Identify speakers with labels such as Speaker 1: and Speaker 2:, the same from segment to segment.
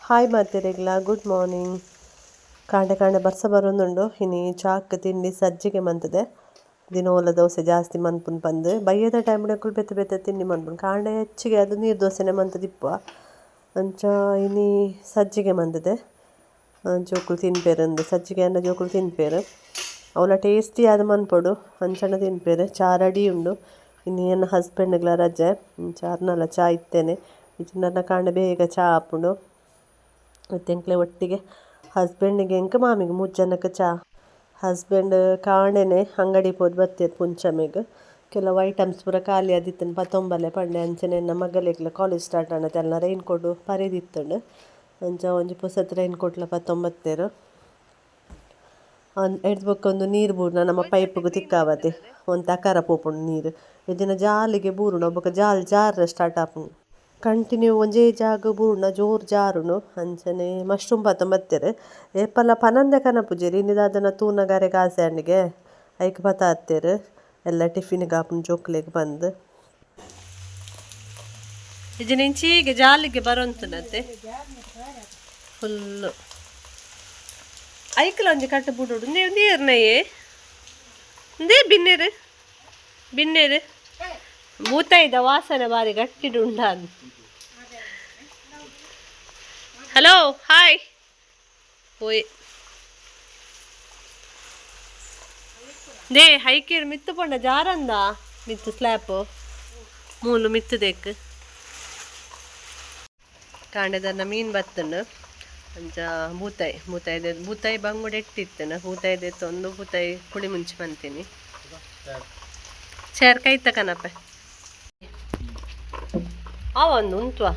Speaker 1: Hi ಮಾತೆರೆಗ್ಲ good morning. ಕಾಂಡೆ ಕಾಂಡೆ ಬರ್ಸ ಬರೊಂದುಂಡು. ಇನಿ ಚಾಕ್ ತಿಂಡಿ ಸಜ್ಜಿಗೆ ಮಂತುದೆ. ದಿನೋಲ ದೋಸೆ ಜಾಸ್ತಿ ಮನ್ಪುನ್ ಪಂದ್ ಬಯ್ಯದ ಟೈಮ್ ಡು ಬೇತೆ ಬೇತೆ ತಿಂಡಿ ಮನ್ಪುನ್. ಕಾಂಡೆ ಹೆಚ್ಚಿಗೆ ಅದು ನೀರು ದೋಸೆನೆ ಮಂತುದಿಪ್ಪುವ. ಅಂಚ ಇನಿ ಸಜ್ಜಿಗೆ ಮಂತುದೆ. ಜೋಕುಲು ತಿನ್ಪೆರ್ ಸಜ್ಜಿಗೆ ಅಂಡ ಜೋಕುಲು ತಿನ್ಪೆರ್. ಅವಲ ಟೇಸ್ಟಿ ಆದ್ ಮನ್ಪೊಡು ಅಂಚನೆ ತಿನ್ಪೆರ್. ಚಾ ರೆಡಿ ಉಂಡು. ಇನಿ ಎನ್ನ ಹಸ್ಬೆಂಡ್ಗ್ಲ ರಜೆ ಅಂಚ ಅರ್ನಲ ಚಾ ಇತ್ತೇನೆ. ಇಜ್ಜಿಂಡ ಕಾಂಡೆ ಬೇಗ ಚಾ ಆಪುಂಡು. ಎಂಕ್ಲೆ ಒಟ್ಟಿಗೆ ಹಸ್ಬೆಂಡ್ಗೆ ಎಂಕ್ ಮಾಮಿಗ್ ಮೂಜಿ ಜನಕ್ ಚಾ. ಹಸ್ಬೆಂಡ್ ಕಾಂಡೆನೆ ಅಂಗಡಿ ಪೋದು ಬತ್ತೆರ್ ಪುಂಚಮೆಗ್. ಕೆಲವು ಐಟಮ್ಸ್ ಪೂರ ಖಾಲಿ ಆದಿತ್ತುಂಡು ಪತ್ತೊಂಬಲೆ ಪಂಡೆ. ಅಂಚನೆ ಎನ್ನ ಮಗಲೆಗ್ಲ ಕಾಲೇಜ್ ಸ್ಟಾರ್ಟ್ ಆಂಡ ಅಲ್ನ ರೈನ್ ಕೋಟ್ ಪರಿದಿತ್ತುಂಡು. ಅಂಚ ಒಂಜಿ ಪೊಸತ್ ರೈನ್ ಕೋಟ್ಲ ಪತ್ತೊಂಬತ್ತೆರ್. ಎಡ್ದ್ ಬೊಕ್ಕ ಒಂದು ನೀರು ಬೂರ್ನ ನಮ್ಮ ಪೈಪ್ಗ್ ತಿಕ್ಕಾವತೆ ಒಂತೆ ಅಕಾರ ಪೋಪುಂಡು ನೀರು. ಇಜ್ಜಿಂಡ ಜಾಲಿಗೆ ಬೂರುಂಡು ಬೊಕ್ಕ ಜಾಲ್ ಜಾರ್ರೆ ಸ್ಟಾರ್ಟ್ ಆಪುಂಡು. ಕಂಟಿನ್ಯೂ ಒಂಜೇ ಜಾಗ ಬೂರ್ಂಡ ಜೋರು ಜಾರುಂಡು. ಅಂಚನೆ ಮಶ್ರೂಮ್ ಪತ್ತೊಂಬತ್ತೆರ್. ಏಪಲ ಪನಂದೆ ಕನಪುಜೆರ್ ಇನಿ ದಾದನ ತೂನಗ ಅರೆಗ್ ಆಸೆ ಆಂಡಿಗೆ ಐಕ್ ಪತಾತ್ತೆರ್. ಎಲ್ಲ ಟಿಫಿನ್ಗ್ ಆಪುಂಡು ಜೋಕುಲೆಗ್ ಪಂದ್. ಇಜ್ಜಿಂಡ ಇಂಚೀಗೆ ಜಾಲಿಗೆ ಬರೊಂತುನತೆ ಫುಲ್ಲು. ಐಕ್ಲ ಒಂಜಿ ಕಟ್ಟು ಬುಡೋಡು. ಉಂದೇ ಉಂದೇ ಉಂದೇ ಬಿನ್ನೆರ್ ಬಿನ್ನೆರ್ ಬೂತಾಯಿದ ವಾಸನೆ ಬಾರಿ ಗಟ್ಟಿಡು ಉಂಡಾನ್. ಹಲೋ ಹಾಯ್ ಓಯ್ they ಹೈಕೇರ್ ಮಿತ್ತು ಪಂಡ ಜಾರಂದ ಮಿತ್ತು ಸ್ಲ್ಯಾಪ್ ಮೂಲು ಮಿತ್ತು ದೇಕ್. ಕಾಂಡೆದನ್ನ ಮೀನು ಬತ್ತುಂಡು. ಅಂಚ ಬೂತಾಯಿ ಬೂತಾಯಿ ಬೂತಾಯಿ ಬಂಗುಡೆ ಎಟ್ಟಿತ್ತುಂಡು. ಬೂತಾಯಿ ದೆತ್ತೊಂದು ಬೂತಾಯಿ ಪುಳಿ ಮುಂಚಿ ಮಂತೀನಿ. ಚೇರ್ ಕೈತ ಕನಪೆ ಅವ ಒಂದು ಉಂತ್ವಾ.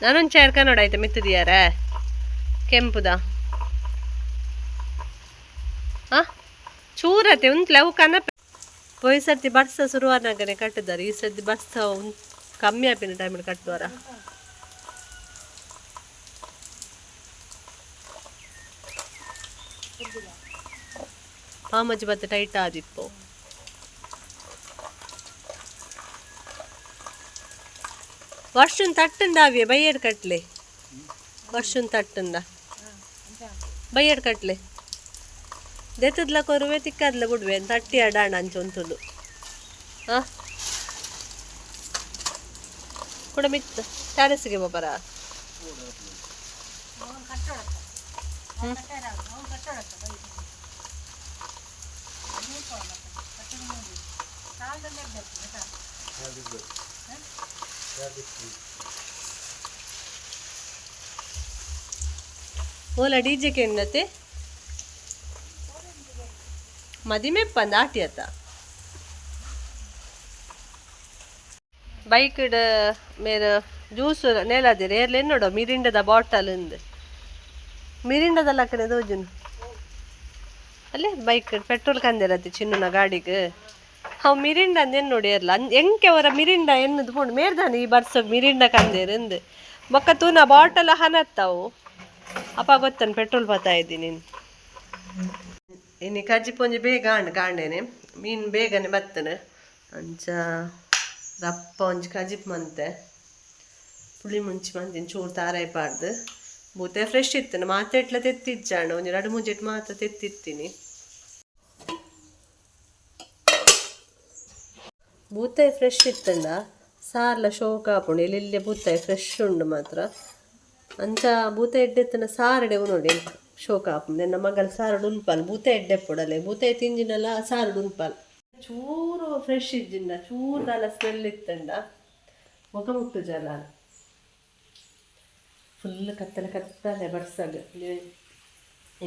Speaker 1: ನಾನೊಂದು ಚೇರ್ ಕನ್ನಡ ಆಯ್ತಾ ಮಿತ್ತದಿಯಾರ ಕೆಂಪುದ ಆ ಚೂರತೆ ಉಂತ್ಲೆ ಅವು ಕನಪೆ. ಪೋಯಿ ಸರ್ತಿ ಬರ್ಸ ಶುರುವಾನಾಗನೆ ಕಟ್ಟಿದ್ದಾರೆ. ಈ ಸರ್ತಿ ಬರ್ಸ ಕಮ್ಮಿ ಆಪಿನ ಟೈಮ್ ಕಟ್ಟುವಾರ. ಪಾಮಜ್ಜಿ ಬತ್ತೆ ಟೈಟ್ ಆದಿಪ್ಪು. ವರ್ಷನ್ ತಟ್ಟುಂಡಾವಿಯೆ ಬಯ್ಯಡ್ ಕಟ್ಲೆ. ವರ್ಷನ್ ತಟ್ಟುಂಡ ಬಯ್ಯಡ್ ಕಟ್ಲೆ. ದೆತ್ತದ್ಲ ಕೊರುವೆ ತಿಕ್ಕದ್ಲ ಬುಡ್ವೆ ತಟ್ಟಿ ಅಡಾಣ ಅಂಚ ಉಂತುಂಡು. ಆ ಕುಡ ಮಿತ್ತು ಟ್ಯಾರೆಸ್ಗೆ ಬೋಪರ. ಓಲ ಡಿಜೆ ಕೆನ್ನತೆ ಮದಿಮೆಪ್ಪಂದ ಆಟಿ ಅತ್ತ. ಬೈಕ್ಡ್ ಮೇರ್ ಜ್ಯೂಸ್ ನೇಲಾದಿರ್ ಏರ್ಲ ಎನ್ನೋಡು ಮಿರಿಂಡದ ಬಾಟಲ್ ಇಂದ್. ಮಿರಿಂಡದ ಲಕ್ಕನೆ ತೋಜುನು ಅಲ್ಲೇ ಬೈಕ್ ಪೆಟ್ರೋಲ್ ಕಂದೆರತಿ ಚಿನ್ನುನ ಗಾಡಿಗ್. ಅವು ಮಿರಿಂಡ ಅಂದ್ ಎನ್ನೋಡು ಏರ್ಲ ಎಂಕೆ ಅವರ ಮಿರಿಂಡ ಎನ್ನುದು ಪೋಂಡು ಮೇರ್ದಾನೆ ಈ ಬರ್ಸಗ್ ಮಿರಿಂಡ ಕಂದೇರ್ ಇಂದ್. ಬೊಕ್ಕ ತೂನ ಬಾಟಲ್ ಹನತ್ತವು ಅಪ್ಪ ಗೊತ್ತನ್ ಪೆಟ್ರೋಲ್ ಪತ್ತಾ ಇದ್ದೀನಿ. ಇನಿ ಕಜ್ಜಿ ಒಂಜಿ ಬೇಗ ಆಂಡ್ ಕಾಂಡೇನೆ ಮೀನು ಬೇಗನೆ ಬತ್ತನೆ. ಅಂಚ ರಪ್ಪ ಒಂಜಿ ಕಜಿಪ್ ಮಂತೆ ಪುಳಿ ಮುಂಚಿ ಮಂತಿನಿ ಚೂರು ತಾರಾಯಿ ಪಾಡ್ದು. ಬೂತೆ ಫ್ರೆಶ್ ಇತ್ತುಂಡು ಮಾತೆಟ್ಲ ತೆತ್ತಿಜ್ಜಾಂಡ್ ಒಂಜಿ ರಡ್ಡ್ ಮೂಜೆಟ್ ಮಾತ್ರ ತೆತ್ತಿತ್ತೀನಿ. ಬೂತಾಯಿ ಫ್ರೆಶ್ ಇತ್ತುಂಡ ಸಾರ್ಲ ಶೋಕ ಆಪುಂಡು. ಎಲ್ಲೆಲ್ಲೆ ಬೂತಾಯಿ ಫ್ರೆಶ್ ಉಂಡು ಮಾತ್ರ. ಅಂಚ ಬೂತಾಯಿ ಎಡ್ಡೆ ಇತ್ತುಂಡ ಸಾರಡೆ ಉನೊಡು ಶೋಕ ಆಪುಂಡು. ಎನ್ನ ಮಗಲ್ ಸಾರಡ್ ಉನ್ಪಲ್ ಬೂತಾಯಿ ಎಡ್ಡೆ ಇಪ್ಪೊಡಲೆ ಬೂತಾಯಿ ತಿಂಜಿನಲ ಸಾರಡ್ ಉನ್ಪಲ್. ಚೂರು ಫ್ರೆಶ್ ಇಜ್ಜಿಂಡ ಚೂರು ದಾಲ ಸ್ಮೆಲ್ ಇತ್ತುಂಡ ಮುಖ ಮುಟ್ಟುಜಲ. ಫುಲ್ ಕತ್ತಲೆ ಕತ್ತಲೆ ಬರ್ಸಗ್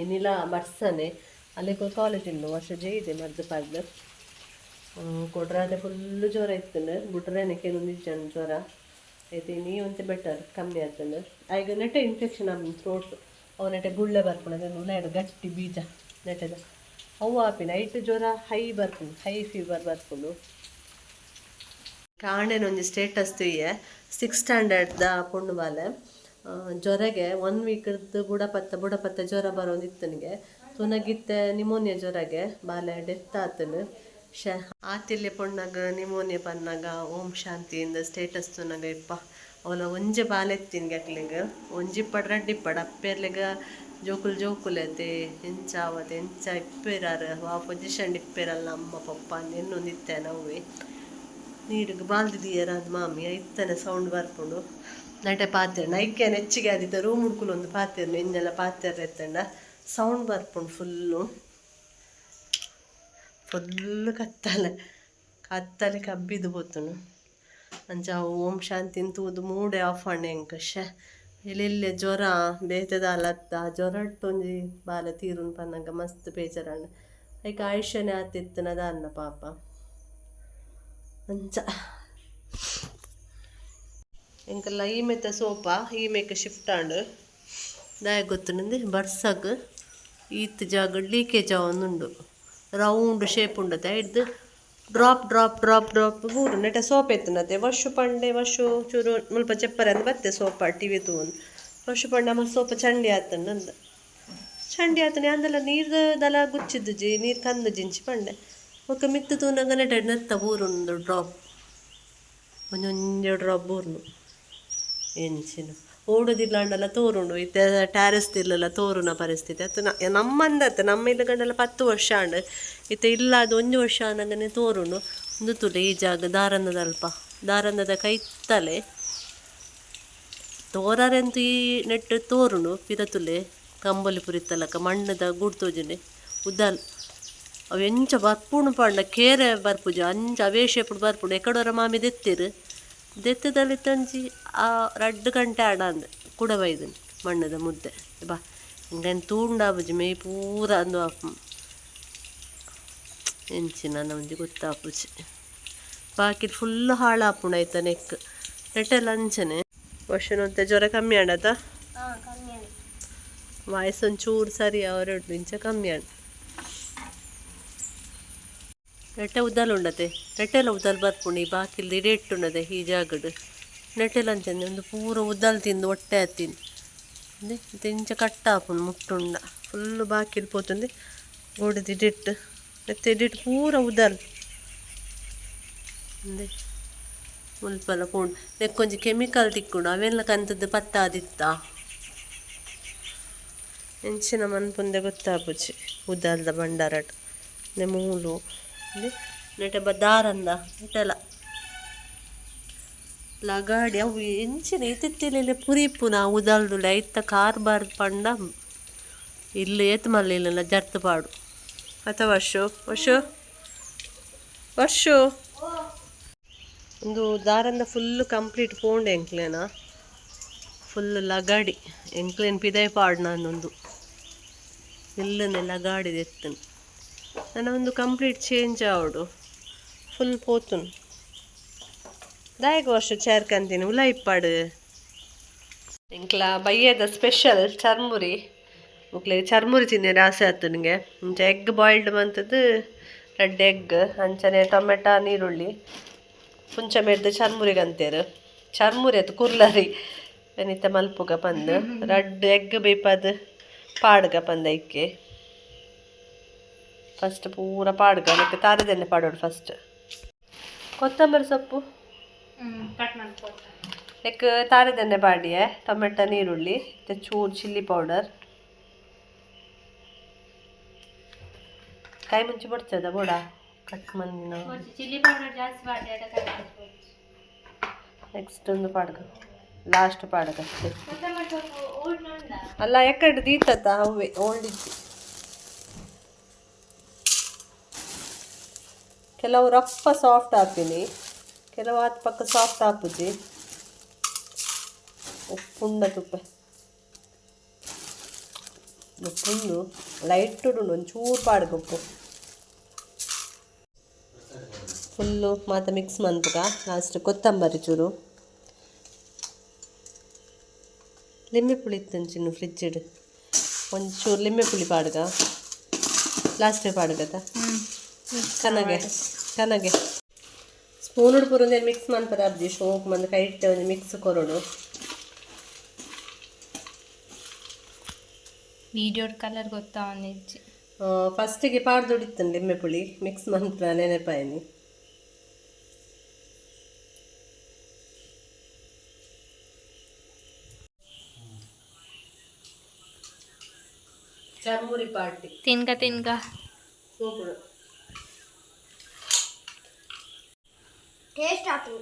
Speaker 1: ಇನಿಲ ಬರ್ಸನೆ. ಅಲ್ಲಿಗೆ ಕಾಲೇಜ್ ಉಂಡು ವರ್ಷ ಜೈದೆ ಮದ್ದು ಪದ್ದು ಕೊಡ್ರಾದೆ ಫುಲ್ಲು ಜ್ವರ ಇತ್ತುಂಡು. ಬುಡ್ರೇನೆ ಕೆಲವೊಂದು ಜ್ವರ ಐತೆ. ಇನಿ ಒಂತೆ ಬೆಟರ್ ಕಮ್ಮಿ ಆತುಂಡು. ಐಗ ನೆಟೆ ಇನ್ಫೆಕ್ಷನ್ ಆಪುಂಡು ಥ್ರೋಟ್. ಅವು ನೆಟೆ ಗುಳ್ಳೆ ಬರ್ಪುಂಡು ಅದನ್ನು ಉಲಾಯ್ಡ್ ಗಟ್ಟಿ ಬೀಜ ನೆಟೆದ ಅವು ಆಪಿನ ಐಟ್ ಜ್ವರ ಹೈ ಬರ್ಪುಂಡು ಹೈ ಫೀವರ್ ಬರ್ಪುಂಡು. ಕಾಂಡೆನ ಒಂಜಿ ಸ್ಟೇಟಸ್ ತೂಯೆ ಸಿಕ್ಸ್ ಸ್ಟ್ಯಾಂಡರ್ಡ್ದ ಪೊಣ್ಣು ಬಾಲೆ ಜ್ವರಗೆ 1 ವೀಕ್ ಬುಡಪತ್ತ ಬುಡಪತ್ತ ಜ್ವರ ಬರೋಂದಿತ್ತನಿಗೆ ತುನಗಿತ್ತೆ ನಿಮೋನಿಯಾ ಜ್ವರಗೆ ಬಾಲೆ ಡೆತ್ ಆತನು ಶ ಆತಿಲ್ಲೆ ಪೊಣ್ಣಗ ನಿಮೋನಿಯಾ ಪನ್ನಾಗ ಓಂ ಶಾಂತಿಯಿಂದ ಸ್ಟೇಟಸ್ ತುನಗ ಇಪ್ಪ ಅವಲ ಒಂಜೆ ಬಾಲೆತ್ತಿನ್ಗೆ ಅಕ್ಲೆಗ್ ಒಂಜಿಪ್ಪಡ್ ರಡ್ಡಿಪ್ಪಡ್ ಅಪ್ಪೆರ್ಲೆಗ ಜೋಕುಲು ಜೋಕುಲತೆ ಎಂಚ ಆವತೆ ಎಂಚ ಇಪ್ಪೆರಾರು ವಾ ಪೊಸಿಷನ್ ಇಪ್ಪೆರಲ್ಲ ಅಮ್ಮ ಪಪ್ಪ ಅಂದ್ ಎನ್ನೊಂದಿತ್ತೆ ನವ್ವೆ ನೀರಿಗೆ ಬಾಲ್ದಿದೀಯರ ಅಂದ್ ಮಾಮಿ ಇತ್ತನೆ ಸೌಂಡ್ ಬರ್ಪುಂಡು ನಟೆ ಪಾತೆರ್ ನೈಕೆ ನೆಚ್ಚಿಗೆ ಆದಿತ್ತ ರೂಮ್ ಹುಡ್ಕುಲು ಒಂದು ಪಾತೆರ್ನು ಇಂಜೆಲ್ಲ ಪಾತೆರ್ ಎತ್ತಂಡ ಸೌಂಡ್ ಬರ್ಪುಂಡು ಫುಲ್ಲು ಫುಲ್ಲು ಕತ್ತಲೆ ಕತ್ತಲೆ ಕಬ್ಬಿದು ಪೋತುಂಡು ಅಂಚ ಓಂ ಶಾಂತಿನ್ ತೂದು ಮೂಡೆ ಆಫ್ ಆಂಡ್ ಎಂಕ್ ಶೆ ಎಲ್ಲೆಲ್ಲೆ ಜ್ವರ ಬೇತೆದಾಲತ್ತ ಜ್ವರಟ್ಟು ಒಂಜಿ ಬಾಲೆ ತೀರುನ್ ಪನ್ನಗ ಮಸ್ತ್ ಬೇಜಾರಾಂಡ್ ಐಕ್ ಆಯುಷ್ಯನೇ ಆತಿತ್ತನ ದಾನ್ನ ಪಾಪ ಅಂಚ ಎಂಕಲ್ಲ ಈ ಮೆತ್ತ ಸೋಪ ಈ ಮೇಕ್ ಶಿಫ್ಟ್ ಆಂಡ್ ದಾಯ ಗೊತ್ತುಂಡು ಬರ್ಸಗ್ ಈತ್ ಜಾಗ ಲೀಕೇಜ್ ಆವೊಂದುಂಡು ರೌಂಡ್ ಶೇಪ್ ಉಂಡತೆ ಐಡ್ದ್ ಡ್ರಾಪ್ ಡ್ರಾಪ್ ಡ್ರಾಪ್ ಡ್ರಾಪ್ ಬೂರು ನೆಟ ಸೋಪ್ ಎತ್ತುನತೆ ವರ್ಷು ಪಂಡೆ ವರ್ಷು ಚೂರು ಮುಲ್ಪ ಚೆಪ್ಪರೆ ಅಂದ್ ಬತ್ತೆ ಸೋಪ ಟಿವಿ ತೂವೊಂದು ವರ್ಷು ಪಂಡೆ ಆಮೇಲೆ ಸೋಪ ಚಂಡಿ ಆತಂಡ ಅಂದ ಚಂಡಿ ಆತನೆ ಅಂದಲ ನೀರು ದಲ ಗುಚ್ಚಿದ್ದುಜಿ ನೀರು ಕಂದು ಜಿಂಚಿ ಪಂಡೆ ಬೊಕ್ಕ ಮಿತ್ತು ತೂನಗ ನೆಟ ನೆತ್ತ ಬೂರುಂಡು ಡ್ರಾಪ್ ಒಂಜೊಂಜೆ ಡ್ರಾಪ್ ಬೂರುಂಡು ಎಂಚಿನ ಓಡುದಿಲ್ಲಾಂಡಲ ತೋರುಂಡು ಇತ್ತೆ ಟ್ಯಾರೆಸ್ ಇಲ್ಲಲ್ಲ ತೋರುನ ಪರಿಸ್ಥಿತಿ ಅತ್ತ ನಮ್ಮಂದತ್ತ ನಮ್ಮ ಇಲ್ಲ ಗಂಡಲ 10 ವರ್ಷ ಆಂಡ್ ಇತ್ತೆ ಇಲ್ಲ ಅದು ಒಂಜಿ ವರ್ಷ ಆನಗನೆ ತೋರುಂಡು ಉಂದು ತುಲೆ ಈ ಜಾಗ ದಾರಂದದ ಅಲ್ಪ ದಾರಂದದ ಕೈತಲೆ ತೋರಾರೆಂತೂ ಈ ನೆಟ್ ತೋರುಂಡು ಪಿರ ತುಲೆ ಕಂಬೊಲಿ ಪುರಿತಲಕ ಮಣ್ಣದ ಗೂಡು ತೋಜುಂಡೆ ಉದ್ದಾಲ್ ಅವು ಎಂಚ ಬರ್ಪುಂಡು ಪಂಡ ಕೇರೆ ಬರ್ಪುಜ ಅಂಚ ಅವೇ ಶೇಪುಡು ಬರ್ಪುಂಡು ಎಕಡೋರ ಮಾಮಿ ದೆತ್ತೆರ್ ದೆತ್ತದಲ್ಲಿತ್ತಂಚಿ ಆ 2 ಗಂಟೆ ಆಡಂದ್ ಕುಡ ಬೈದನ್ ಮಣ್ಣದ ಮುದ್ದೆ ಬಾ ಇಂಗನ್ ತೂಂಡಾಪುಜಿ ಮೈ ಪೂರ ಅಂದು ಆಪು ಎಂಚಿನ ಒಂಜಿ ಗೊತ್ತಾಪುಜಿ ಬಾಕಿ ಫುಲ್ ಹಾಳಾಪುಂಡು ಐತ ನೆಕ್ ನೆಟ್ಟೆಲ್ಲ ಅಂಚನೆ ವರ್ಷನೊಂತೆ ಜ್ವರ ಕಮ್ಮಿ ಆಂಡತ ವಾಯ್ಸ್ ಒಂಚೂರು ಸರಿ ಅವರೆಡ್ದು ಇಂಚ ಕಮ್ಮಿ ಆಂಡ್ ನೆಟ್ಟೆ ಉದ್ದಲ್ ಉಂಡತೆ ನೆಟ್ಟೆಲ್ಲ ಉದ್ದಲ್ ಬರ್ಪುಂಡು ಈ ಬಾಕಿಲ್ ಇಡೇಟ್ಟುಂಡತೆ ಈ ಜಾಗಡ್ ನೆಟ್ಟೆಲ್ಲ ಅಂಚನೆ ಒಂದು ಪೂರ ಉದ್ದಲ್ ತಿಂದು ಒಟ್ಟೆ ಆತಿನ್ ಇಂಚ ಕಟ್ಟಾಪುಂಡು ಮುಟ್ಟುಂಡ ಫುಲ್ ಬಾಕಿಲ್ ಪೋತುಂದು ಗೋಡೆದ ಇಡಿಟ್ಟು ನೆತ್ತೆ ಇಡಿಟ್ಟು ಪೂರ ಉದ್ದಲ್ ಅಂದೆ ಮುಲ್ಪಲ ಪೋಂಡು ನೆಕ್ಕೊಂಜಿ ಕೆಮಿಕಲ್ ತಿಕ್ಕುಂಡು ಅವೆಲ್ಲ ಕಂತದ್ದು ಪತ್ತಾದಿತ್ತ ಎಂಚಿನ ಮನ್ಪುಂದೆ ಗೊತ್ತಾಪುಜಿ ಉದ್ದಲ್ದ ಬಂಡಾರಟ್ ನೆ ಮೂಲು ನೆಟೆ ದಾರಂದ ನೆಟೆಲ ಲಗಾಡಿ ಅವು ಎಂಚಿನ ಇತ್ತಿತ್ತಿಲೆ ಪುರಿಪುನ ಉದಲ್ದುಲೆ ಐತ ಕಾರ್ ಬಾರ್ದು ಪಂಡ ಇಲ್ಲು ಏತ್ ಮಲ್ಲ ಜರ್ತ್ ಪಾಡು ಅಥ ವರ್ಷು ವರ್ಷು ವರ್ಷು ಒಂದು ದಾರಂದ ಫುಲ್ ಕಂಪ್ಲೀಟ್ ಪೋಂಡೆ ಎಂಕ್ಲೇನ ಫುಲ್ ಲಗಾಡಿ ಎಂಕ್ಲೇನ್ ಪಿದೈ ಪಾಡ್ ನಾನೊಂದು ಇಲ್ಲನೆ ಲಗಾಡಿ ಎತ್ತನು ನನ್ನ ಒಂದು ಕಂಪ್ಲೀಟ್ ಚೇಂಜ್ ಆವಡು ಫುಲ್ ಪೋತುನು ದಾಯಕ ವರ್ಷ ಚೇರ್ಕಂತೀನಿ ಉಲ ಇಪ್ಪಾಡು ಎಂಕ್ಲ ಬಯ್ಯದ ಸ್ಪೆಷಲ್ ಚರ್ಮುರಿ ಮುಕ್ಲೆ ಚರ್ಮುರಿ ತಿನ್ನಿರ ಆಸೆ ಆಯ್ತು ನಿಮಗೆ ಅಂಚ ಎಗ್ ಬಾಯ್ಲ್ಡ್ ಮಂತದ್ದು ರೆಡ್ ಎಗ್ ಅಂಚನೆ ಟೊಮೆಟೊ ನೀರುಳ್ಳಿ ಪುಂಚ ಮೇರ್ದು ಚರ್ಮುರಿಗೆ ಅಂತೇರು ಚರ್ಮುರಿ ಆಯ್ತು ಕುರ್ಲರಿ ಎನಿತ ಮಲ್ಪುಗ ಪಂದು ರಡ್ಡ್ ಎಗ್ ಬೇಪಾದ ಪಾಡ್ಗ ಪಂದ ಐಕೆ ಫಸ್ಟ್ ಪೂರ ಪಾಡ್ಗ ಅದಕ್ಕೆ ತಾರದೆಣ್ಣೆ ಪಾಡೋಡು ಫಸ್ಟ್ ಕೊತ್ತಂಬರಿ ಸೊಪ್ಪು ನೆಕ್ ತಾರದೆಣ್ಣೆ ಪಾಡಿಯೆ ಟೊಮೆಟೊ ನೀರುಳ್ಳಿ ಮತ್ತು ಚೂರು ಚಿಲ್ಲಿ ಪೌಡರ್ ಕಾಯಿ ಮುಂಚೆ ಬಡ್ತದ ಬೋಡ ಕಟ್ ಮಂದಿನ
Speaker 2: ಚಿಲ್ಲಿ ಪೌಡರ್ ಜಾಸ್ತಿ ಪಾಡ್ದೆ.
Speaker 1: ನೆಕ್ಸ್ಟ್ ಒಂದು ಪಾಡ್ಗ ಲಾಸ್ಟ್ ಪಾಡ್ಗ ಅಲ್ಲ ಎಕ್ಕಡೆ ದೀತತ್ತ ಅವೇ ಓಲ್ಡ್ ಇಜ್ಜಿ ಕೆಲವು ರಪ್ಪ ಸಾಫ್ಟ್ ಆಪಿನಿ ಕೆಲವು ಆತ್ ಪಕ್ಕ ಸಾಫ್ಟ್ ಆಪುಜಿ ಉಪ್ಪುಂಡ ತುಪ್ಪ ಉಪ್ಪುಂಡು ಲೈಟ್ ಉಂಡು ಒಂಚೂರು ಪಾಡ್ಗ ಉಪ್ಪು ಫುಲ್ಲು ಮಾತ ಮಿಕ್ಸ್ ಮನ್ಪುಗ ಲಾಸ್ಟ್ ಕೊತ್ತಂಬರಿ ಚೂರು ಲಿಂಬೆ ಪುಳಿ ಇತ್ತಂಚಿನ್ನು ಫ್ರಿಜ್ಡ್ ಒಂಚೂರು ಲಿಂಬೆ ಪುಳಿ ಪಾಡ್ಗ ಲಾಸ್ಟ್ ಪಾಡ್ಗದ ಕನಗೆ ಕನಗೆ ಸ್ಪೂನ್ ಪೂರ ಮಿಕ್ಸ್ ಮನ್ಪದ ಅಬ್ಜಿ ಶೋಕ್ ಮಂದು ಕೈ ಇಟ್ಟೆ ಒಂಜಿ ಮಿಕ್ಸ್ ಕೊರೊಡು.
Speaker 2: ವಿಡಿಯೋ ಕಲರ್ ಗೊತ್ತಾವೊಂದಿಜ್ಜಿ.
Speaker 1: ಫಸ್ಟಿಗೆ ಪಾಡ್ದೊಡಿತ್ತುಂಡು ಲಿಂಬೆ ಪುಳಿ ಮಿಕ್ಸ್ ಮಂತ್ರ ನೆನಪಾಯಿನಿ. ಚರ್ಮುರಿ ಪಾರ್ಟಿ.
Speaker 2: ತಿನ್ಕ ತಿನ್ಕ.
Speaker 1: ಸೂಪರ್.
Speaker 3: ಟೇಸ್ಟ್ ಆತು.